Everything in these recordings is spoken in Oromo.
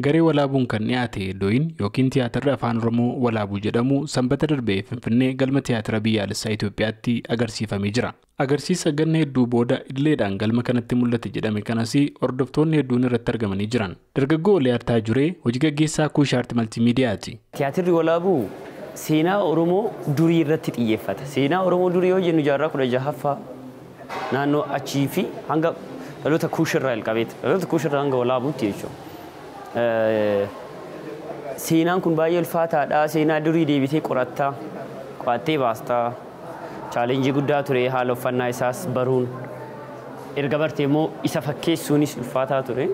Garee Walaabuun kan dhiyaate Do'iin yookiin Tiyaatirri Afaan Oromoo Walaabuu jedhamu Sanbata darbee Finfinnee galma Tiyaatira Biyyaalessaa Itoophiyaatti agarsiifamee jira. Agarsiisa ganna hedduu booda idileedhaan galma kanatti mul'ate jedhame kanas hordoftoonni hedduun irratti argamanii jiran. Dargaggoo Oliyaad Taajuree hojii gaggeessaa Kuushaarti Maltiimiidiyaati. Tiyaatirri Walaabuu seenaa Oromoo durii irratti xiyyeeffata. Seenaa Oromoo durii yoo jennu jaarraa 16ffaa naannoo achii fi hanga dhaloota Kuushirraa jalqabeeti. Dhaloota Kuushirraa hanga Walaabuutti jechuudha. Seenaan kun baay'ee ulfaataadha. Seenaa durii deebitee qorattaa, qo'attee baastaa. Chaalenjii guddaa ture haala uffannaa isaas baruun. Erga bartee immoo isa fakkeessuunis ulfaataa ture.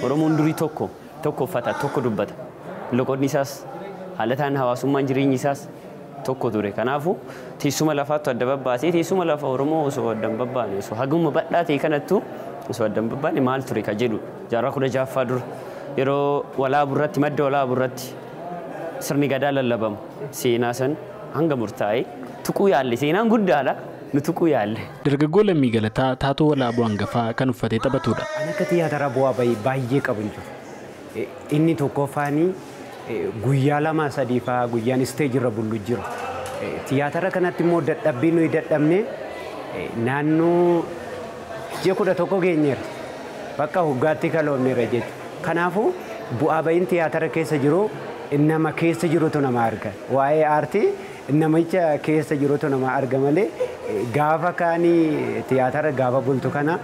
Oromoon durii tokko tokko uffata, tokko dubbata. Loqonni isaas haalataan hawaasummaan jireenyi isaas tokko ture. Kanaafuu teessuma lafaattu adda babbaasee teessuma lafa Oromoo osoo adda hin babbaane osoo haguma bal'aa ta'e kanattu osoo adda hin babbaane maal ture ka jedhu jaarraa 16ffaa dura yeroo Walaabuu irratti madda Walaabuu irratti sirni gadaa lallabamu seenaa san hanga murtaa'e tuquu yaalle seenaan guddaadha nu tuquu yaalle. Dargaggoo Lammii Galataa taatoo Walaabuu hangafaa kan uffatee taphatudha. Ani akka tiyaatira bu'aa baay'ee qabu hin jiru. Inni tokkoffaanii guyyaa 2 3 fa'aa guyyaan isteejirra bullu jira. Tiyaatira kanatti immoo dadhabbii nuyi dadhabne naannoo ji'a 11 geenyeera. Bakka hoggaatti kaloomneera jechuudha. Kanaafuu bu'aa bahiin tiyaatira keessa jiru nama keessa jirutu nama arga. Waa'ee aartii namicha keessa jirutu nama arga malee gaafa kaanii tiyaatira gaafa bultu kana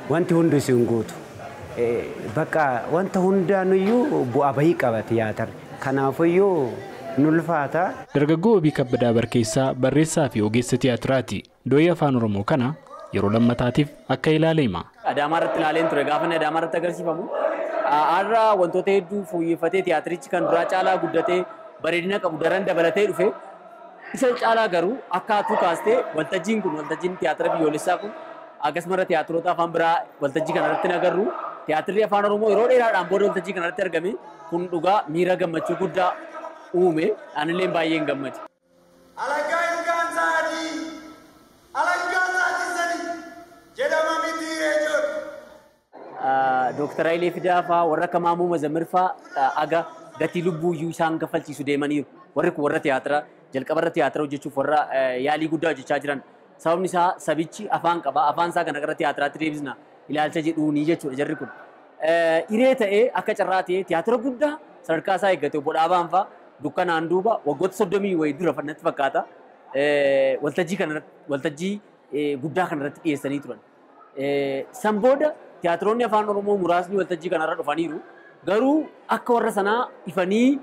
wanti hundi si hin guutu. Bakka wanta hundaanuyyuu bu'aa bahii qaba tiyaatarri. Kanaafuyyuu nulfaata. Dargaggoo Wabii Kabbadaa Barkeessaa barreessaa fi ogeessa tiyaatiraati. Do'ii Afaan Oromoo kana yeroo lammataatiif akka ilaale hima. Adaamaa irratti ilaaleen ture gaafa inni Adaamaa irratti agarsiifamu. Har'a wantoota hedduu fooyyeffatee tiyaatirichi kan duraa caalaa guddatee bareedina qabu daran dabalatee dhufe. Isa caalaa garuu akka atuu kaastee waltajjiin kun waltajjiin tiyaatira biyyoolessaa kun akkasumarra tiyaatiroota afaan biraa waltajjii kana irratti agarru. Tiyaatirri Afaan Oromoo yeroo dheeraadhaan booda waltajjii kana irratti argame kun dhugaa miira gammachuu guddaa uume anillee baay'een gammade. Alagaa ilkaan sa'aatii alagaa sa'aatii sadi jedhama miti reejoon. Dooktar Hayilee Fidaa fa'aa warra akka Maamuu Mazammir fa'aa aga gatii lubbuu iyyuu isaan kaffalchiisu deemaniiru. Warri kun warra tiyaatira jalqabarra tiyaatira hojjechuuf warra yaalii guddaa hojjechaa jiran. Sababni isaa sabichi afaan qaba. Afaan isaa kana gara tiyaatiraatti deebisna ilaalcha jedhuuni jechuudha jarri kun. Hiree ta'ee akka carraa ta'ee tiyaatira guddaa sadarkaa isaa eeggate obbo Dhaabaan fa'aa dukkanaan duuba waggoota 30 wayii dura natti fakkaata. Waltajjii guddaa kanarratti dhiyeessanii turan. San booda tiyaatiroonni Afaan Oromoo muraasni waltajjii kanarra dhufaniiru. Garuu akka warra sanaa ifanii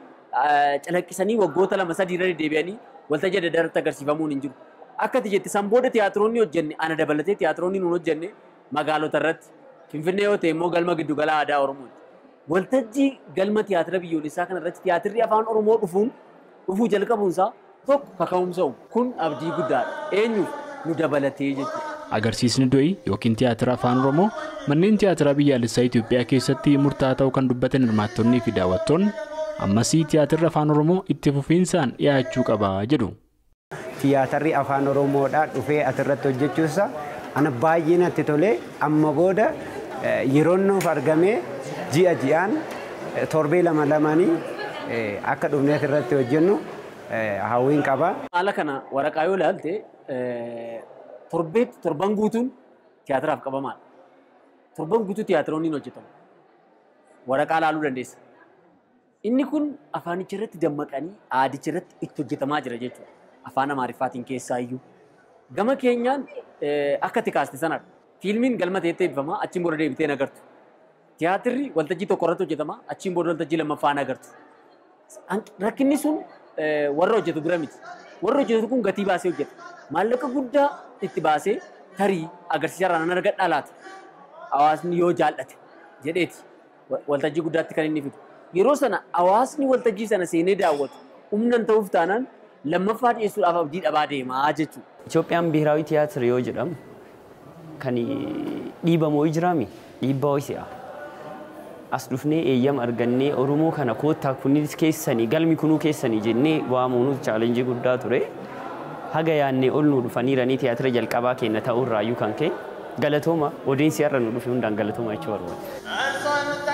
calaqqisanii waggoota 2 3 irra deddeebi'anii waltajjii adda addaa irratti agarsiifamuun hin jiru. Akka ati jette san booda tiyaatiroonni hojjenne ana dabalatee tiyaatiroonni nuun hojjenne magaalota irratti Finfinnee yoo ta'e immoo galma giddugala aadaa Oromooti. Waltajjii galma tiyaatira biyyoolessaa kana irratti tiyaatirri Afaan Oromoo dhufuu jalqabuunsaa tokko kaka'umsa uumu. Kun abdii guddaadha. Eenyuuf nu dabalatee jechuudha. Agarsiisni Do'ii yookiin tiyaatira Afaan Oromoo manneen tiyaatiraa biyyaalessaa Itoophiyaa keessatti murtaa'aa ta'uu kan dubbatan hirmaattonnii fi daawwattoonni ammasii tiyaatirri Afaan Oromoo itti fufiinsaan dhiyaachuu qaba jedhu. Tiyaatarri Afaan Oromoodhaa dhufee asirratti hojjechuusaa ana baay'ee natti tolee amma booda yeroon nuuf argamee ji'a ji'aan torbee 2 lamaanii akka dhufnee asirratti hojjennu hawwiin qaba. Haala kana waraqaa yoo ilaalte torbeetti torban guutuun tiyaatiraaf qabamaadha. Torban guutuu tiyaatiroonni hin hojjetamu. Waraqaa ilaaluu dandeessa. Inni kun afaanicha irratti dammaqanii aadicha irratti itti hojjetamaa jira jechuudha. Afaan Amaariffaatiin keessaa iyyuu. Gama keenyaan akka itti kaaste sanadha. Fiilmiin galma ta'etti eebbifama achiin booda deebitee agartu. Tiyaatirri waltajjii tokko irratti hojjetama achiin booda waltajjii lammaffaan agartu. Rakkinni sun warra hojjetu bira miti. Warra hojjetu kun gatii baasee hojjeta. Maallaqa guddaa itti baasee tarii agarsiisa irraa nan argadhaa laata. Hawaasni yoo jaallate jedheeti waltajjii guddaatti kan inni fidu. Yeroo sana hawaasni waltajjii sana seenee daawwatu humna ta'uuf taanaan lammaffaa dhiyeessuudhaaf abdii dhabaa deemaa jechuudha. Itoophiyaan biiraawi tiyaatira yoo jedhamu kan dhiibamoo jiraami dhiibbaa ho'ise'a. As dhufnee eeyyama argannee Oromoo kana koottaa kunis keessanii galmi kunuu keessanii jennee waamuun chaalenjii guddaa ture. Haga yaadnee ol nu dhufaniiranii tiyaatira jalqabaa keenya ta'uurraayyuu kan ka'e galatooma odeessi har'a nu dhufe hundaan galatooma jechuu barbaada.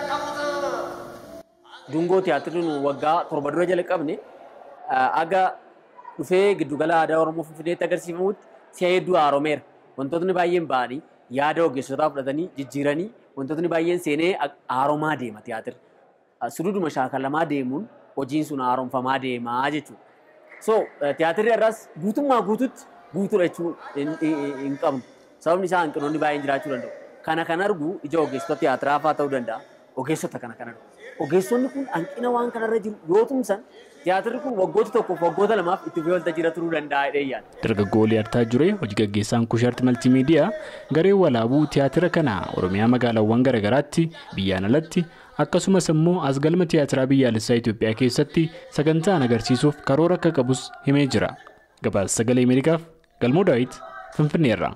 Dungoo tiyaatirri nu waggaa 7 dura jalqabne aga dhufee giddugala aadaa Oromoo Finfinneetti agarsiifamutti si'a hedduu haaromeera. Wantootni baay'een ba'anii yaada ogeessotaa fudhatanii jijjiiranii wantootni baay'een seenee haaromaa deema tiyaatirri. Sududuma shaakalamaa deemuun hojiin sun haaromfamaa deemaa jechuudha. So tiyaatirri har'as guutummaa guututti guutuudha jechuu hin qabnu. Sababni isaa hanqinoonni baay'een jiraachuu danda'u. Kana kan argu ija ogeessota tiyaatiraa fa'aa ta'uu danda'a. Ogeessota kana kan argu. Ogeessonni kun hanqina waan kanarra jiru yoo tumsan tiyaatirri kun waggoota tokkoof waggoota lamaaf itti fufee waltajjiirra turuu danda'a jedhee yaada. Dargaggoo Liyaartaa Juree hojii gaggeessaan Kushaarti Maltiimiidiyaa garee Walaabuu tiyaatira kana Oromiyaa magaalaawwan garaagaraatti biyyaan alatti akkasumas immoo as galma tiyaatiraa biyyaalessaa Itoophiyaa keessatti sagantaan agarsiisuuf karoora akka qabus himee jira. Gabaasa Sagalee Ameerikaaf Galmoo Daawit Finfinneerraa.